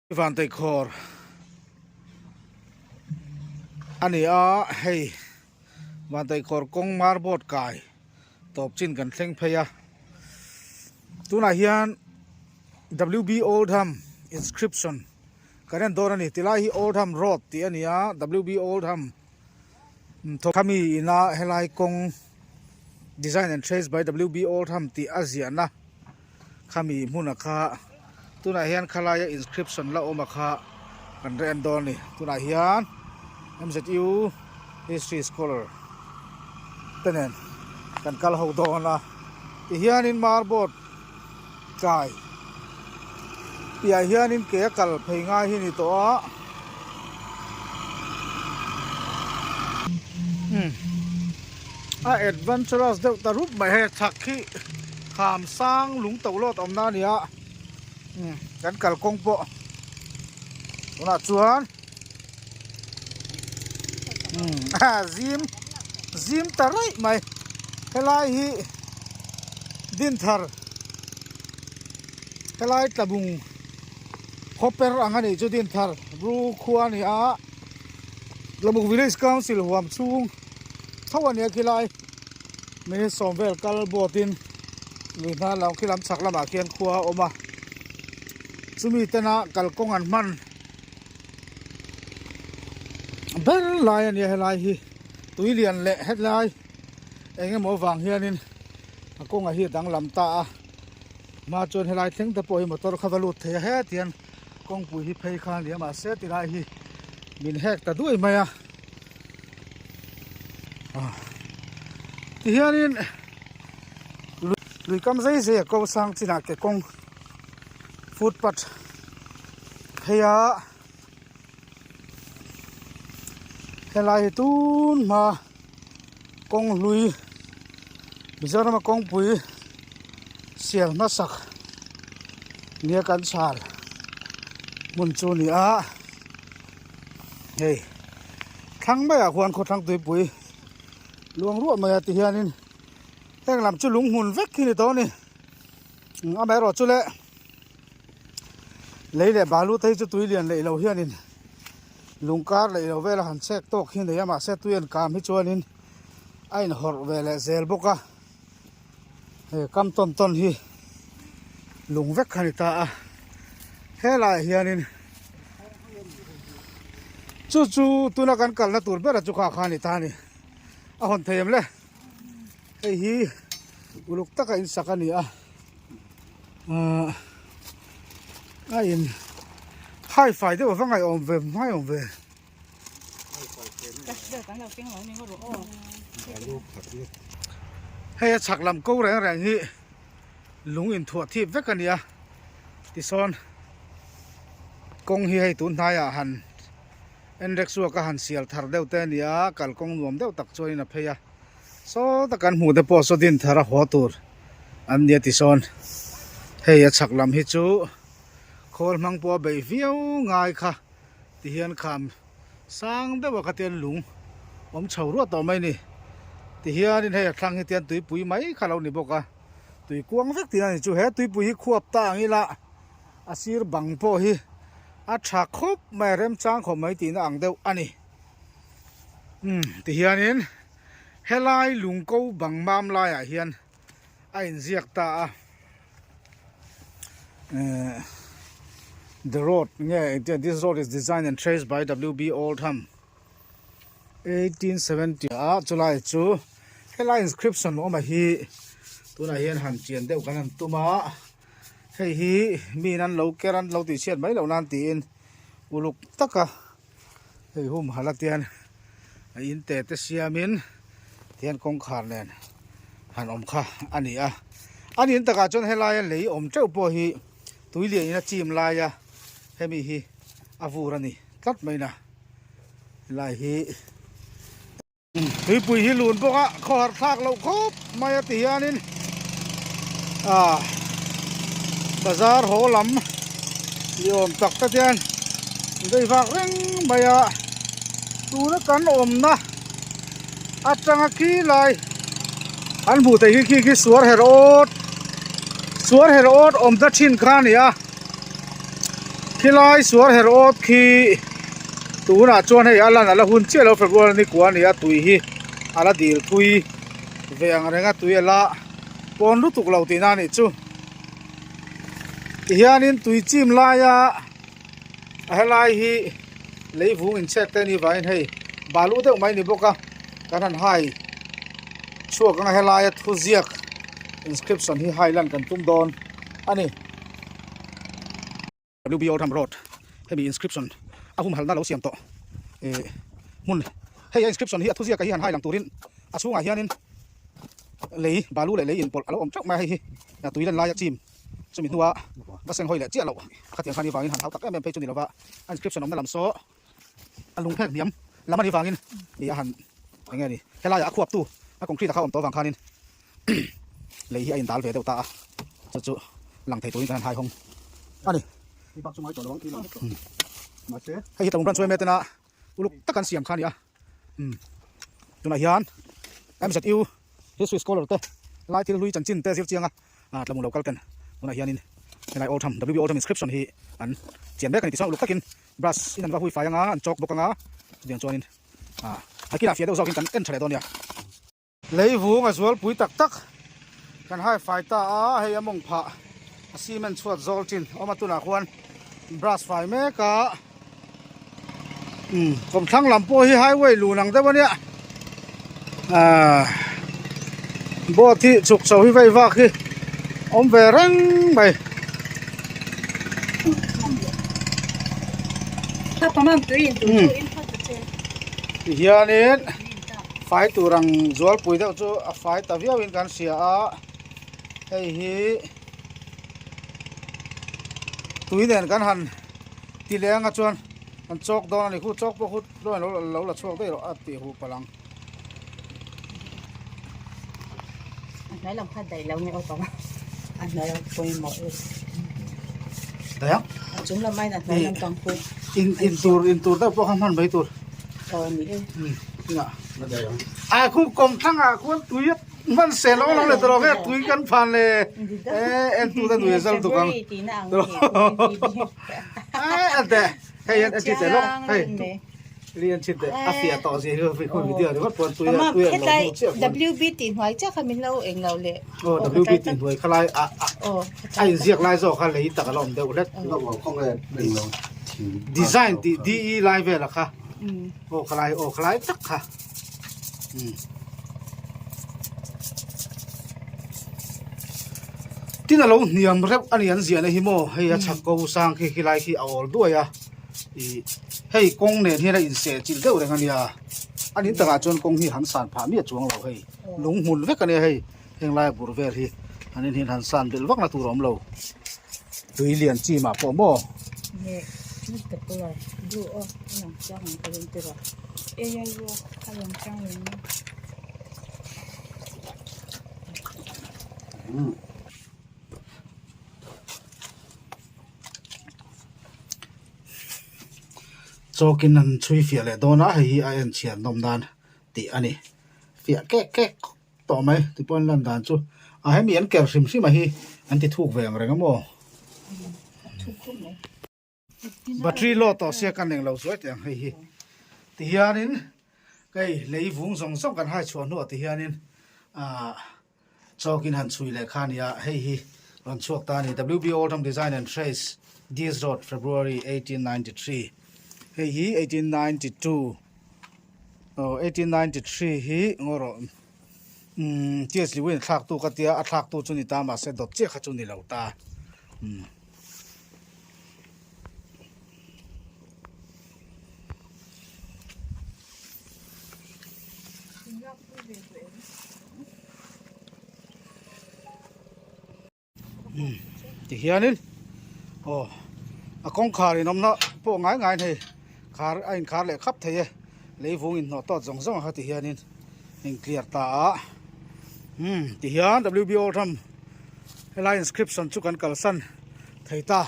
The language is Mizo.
Vantekhawr a ni a, hei Vantekhawr kawng marboard kai tawp chin kan thleng phei a, tunah hian WB Oldham inscription kan en dawn a ni, tilai hi Oldham road tih a ni a, WB Oldham khami ina helai kawng design and trace by WB Oldham tih a ziahna. Khami hmuna kha tunah hian khalaia inscription la awm a kha kan rem dawn a ni tunah hian M_Z_U history scholar te nen kan kal ho dawn a tihianin marboard kai piah hianin ke a kal phei ngai hi a ni tawh a. A adventurous deuh ta rup mai hei chhak hi kham sang lung to lawt awmna a ni a kan kalkawng pawh tunah chuan zim zim ta raih mai helai hi dinthar helai tlabung khawper ang a nih chu dinthar bru khua a ni a tlabung village council huam chhung. Tho a nia khilai minute sawm vel kal boat in lui hna lo khi lam chhak lamah khian khua a awm a chumi tena kalkawng an hman ber lai a nia helai hi tui lian leh hetlai eng emaw vang hianin a kawngah hi a danglam ta a hma chuan helai thleng te pawh hi motor kha va lut thei a hetiang kawngpui hi phei kha a ni a mahse tilai hi min hek ta duai mai a. Tihianin lui kam zai zai a ko sang chinah ke kawng footpath phei a helai hi tun hma kawng hlui Mizoram a kawngpui sial hmasak nia kan chhar hmun chu a ni a. Hei thlang maiah khuan khawthlang tuipui luang ruah mai a ti hianin heng lam chu lung hmun vek hi ni tawh a ni amaherawh chu le lei leh balu te hi chu tui lian leh lo hianin lung kar leh lo vel a han chek tawk hi a nei a mahse tui an kam hi chuanin a inhawrh ve leh zel bawk a. He kam tawn tawn hi lung vek kha a ni ta a helaiah hianin chu chu tuna kan kalna tur bera chu kha kha a ni ta a ni a hawn thei em le hei hi uluk taka in sak a ni a ahh a in hai fai deuh a va ngaihawm ve ngaihawm ve. Hei a chhak lam ko reng reng hi lung inthuah thip vek a ni a tisawn kawng hi hei tun hnaiah han enrek chhuak a han sial thar deuh te a ni a kalkawng nuam deuh tak chuanin a phei a sawta kan hmuh te pawh saw din thar a haw tur an nia tisawn hei a chhak lam hi chu khawl hmang pawh a beih viau ngai kha. Ti hian kham sang deuh a khatian lung awm chho ruah tawh mai a ni. Ti hianin hei a thlang hi tian tuipui mai kha lo ni bawk a, tui kuang vek tihna a ni chu. He tuipui hi khuap ta ang ila a sir bang pawh hi a tha khawp mai a, remchang khawp mai tihna ang deuh a ni. Umm ti hianin helai lung ko bang mam laiah hian a inziak ta a ehh the road nge engtin this road is designed and traced by W_B Oldham 1870 ah chulai chu helai inscription awm a hi tunah hian han chian deuh kan han tum a hei hi mi in an lo ker an lo tih chhiat mai loh nan tiin uluk taka hei humhalh a tian a in te te siamin tihian kawngkhar nen han awm kha a ni a a nin takah chuan helaia lei awm teuh pawh hi tui lian in a chim laia hemi hi a vur a ni tlat mai na helai hi. Tuipui hi lun bawk a khawhar thlak loh khawp mai a ti hianin ah bazar haw lam ni awm tak te chuan vei vak reng mai a tuna kan awmna atanga khi lai an hmuh theih hi khi khi suar her awt suar her awt awm ta thin kha a ni a. Khilai suar her awt khi tunah chuan hei a lan a la hun chiah lo February ni kua a ni a tui hi a la dil thui ve ang reng a tui a la pawn lutuk lo tihna a nih chu tihianin tui chim laia a helai hi lei vung inchhek te a nih vangin hei balu deuh mai a ni bawk a kan han hai chhuak anga helaia thuziak inscription hi hai lan kan tum dawn a ni. WB Oldham Road hemi inscription a humhalna lo siam tawh eh hmun hei a inscription hi a thuziak ah hi han hai lang turin a chhungah hianin lei balu leh lei inpawlh a lo awm teuh mai a hei hi tui len laia chim chumi hnua va seng hawi leh chiah loh khatiang khan avangin han hau tak em em phei chu ni lova a inscription awmna lam saw a lung phek hniam lam anih vangin ih a han eng nge ni helaiah a khuap tu a concrete a kha awm tawh avang khanin lei hi a indal ve deuh ta a chu chu lang thei turin kan han hai hawng a ni hei hi tlawng branch yma tena uluk tak an siam kha a ni a tunah hian MZU history scholar te lai thil hlui chanchin te zir chiang a ah tlamung lo kal ten tunah hianin helai old ham WB old ham inscription hi an chian mek a ni tichuan uluk takin brush in an va hui fai anga an chalk bawk anga chutiang chuanin ah a kinah fiah deuh zawkin kan en tha leh dawn nia. Lei vung a zual pui tak tak kan hai fai ta a hei a mawng phah a cement chhuat zawl chin awm a tunah khuan brush fai mek a umm kawmthlang lam pawh hi highway lun ang deuh a nia ahh boat hi chhuk chho hi vei vak hi awm ve reng mai. Tihianin fai tur ang zualpui deuh chu a fai ta viauin kan hria a hei hi tui nen kan han ti leh anga chuan an chawk dawn a ni khu chawk pawh khu lo lo la chhuak daih rawh a tih huh palh ang. A hnuai lam kha daih lo nge aw pang a hnuai a pawimawh e. Daih ang. A chung lam aiin a hnuai lam pang khu. In in tur in tur deuh pawh kha hman mai tur. Aw ni e. Inah. A khu kawmthlangah khuan tui a Hman se lo lo le tawh nge tui kan phan le e en tu te nui zal tuk ang e an te hei an chi te lo hei li an chi te a fia to ji hi fi khu video ri pon tui a tui an lo mu che WB ti hnuai cha kha min lo eng lo le o WB ti hnuai khalai a a a in ziak lai zo kha lei tak a lom deuh hlek design ti DE lai vel a kha o khalai o khalai tak kha Tin a lo hniam reuh a ni an ziahna hi maw hei a chhak ko sang khi khi lai khi a awl duai a ih hei kawng nen hian a inseh chilh deuh reng a nia a nin takah chuan kawng hi han san phah miah chuang lo hei lung hmun vek a nia hei heng laia bur vel hi an in hian han san belh vak na tur a awm lo tui lian chim ah pawh maw. Chawkin an chhui fiah leh dawn a hei hi a en chhiat nawm nan tih a ni fiah kek kek tawh mai tichuan lan dan chu a hemi an ker hrim hrim a hi an ti thuk ve ang reng a maw. Battery load tawh sia kan englo zuai teh ang hei hi tihianin hei lei vung zawng zawng kan hai chhuah hnuah tihianin ahh chawkin han chhui leh kha a nia hei hi rawn chhuak ta a ni WB Oldham Design and Trace This Road February 1893 hei hi 1892 aw 1893 hi ngaw rawh umm TS Lewin a thlak tu ka tia a thlak tu chu ni ta mahse dawt chiah kha chu ni lo ta umm. Tihianin aw a kawngkhar in awmna pawh ngai ngai hei khar a inkhar leh khap thei e leivung inhnawh tawt zawng zawng kha tihianin in clear ta a umm tihian WB Oldham helai inscription chu kan kalsan thei ta.